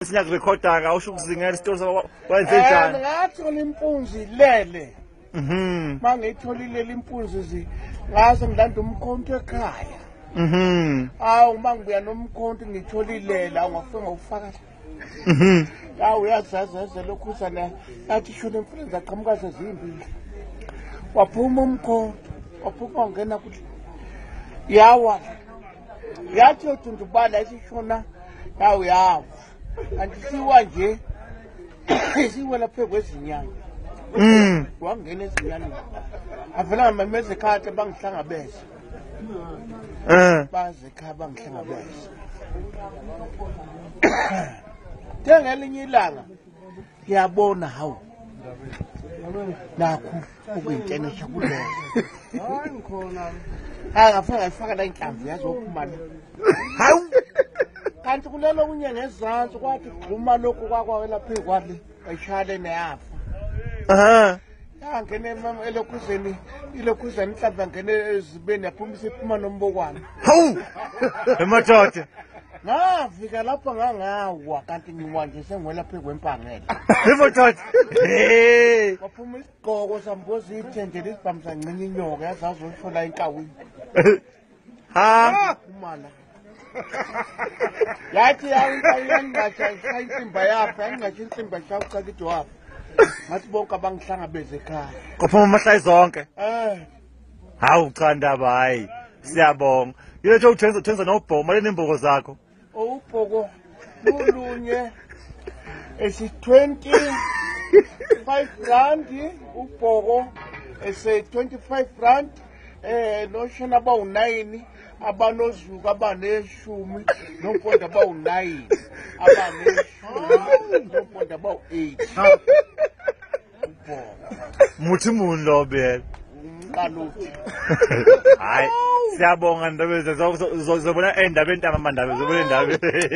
Sinyakurekhoda-ke, awusho ukuzingela isitori wenze njani? Ngathola impunzi ilele. Uma ngiyitholile le impunzi ngase ngilanda umkhonto ekhaya. Hawu, uma ngibuya nomkhonto ngitholile la, ngafika ngawufaka. Hawu, uyazazaza lokhuzana yathi shona emfuleni zaqhamuka sezimbili. Waphuma umkhonto, waphuma wangena kuhle. Yawa. Yathi yodundubala isishona, yawu yawa. Kanti siwa nje siwela phezu kwezinyanga. Wangena ezinyangeni. Avela ngamemeza ekhaya bangihlangabeza. Baze ekhaya bangihlangabeza. Njengelinye ilanga ngiyabona, hawu, nakhu okuyintenesha kuleyo. Hayi, ngafika ngayifaka la inhlamvu yazophuma la. Hawu. Kanti kulelo kunye ngezansi kwathi gxuma lokhu kwakwawela phezu kwale wayishaya neyafa. Yangena elokhuzeni, ilokhuzeni inhlamvu yangena ezibeni yaphuma isiphuma nombokwane. Hawu. Emadoda. Ngafika lapho ngangawa, kanti ngiwa nje sengiwela phezu kwempangela. Emadoda. Hey. Waphuma isigqoko samboza ithende lesibhamu sancinca inyoka yazazoshola enkawini. Ha. Phuma la. Yathi yangqasha insimba yafa, yangqasha insimba shawucakide wafa. Ngathi bonke abangihlangabeze ekhaya. Kuphuma amahlayi zonke. Hawu cha ndaba, hayi. Siyabonga. Yethu uthenza nobhoko, mali nemboko zakho. Ubhoko lulunye esi 25 rand, ubhoko ese 25 rand, noshana abawu-9 abanozuku abaneshumi, nompondo abawu-9 abaneshumi, nompondo abawu-8 ubhoko. Muthi muni lo biyela? Umqaluthi. Hayi, siyabonga ndaba, zobona endabeni ntamama ndaba, zobona endabeni.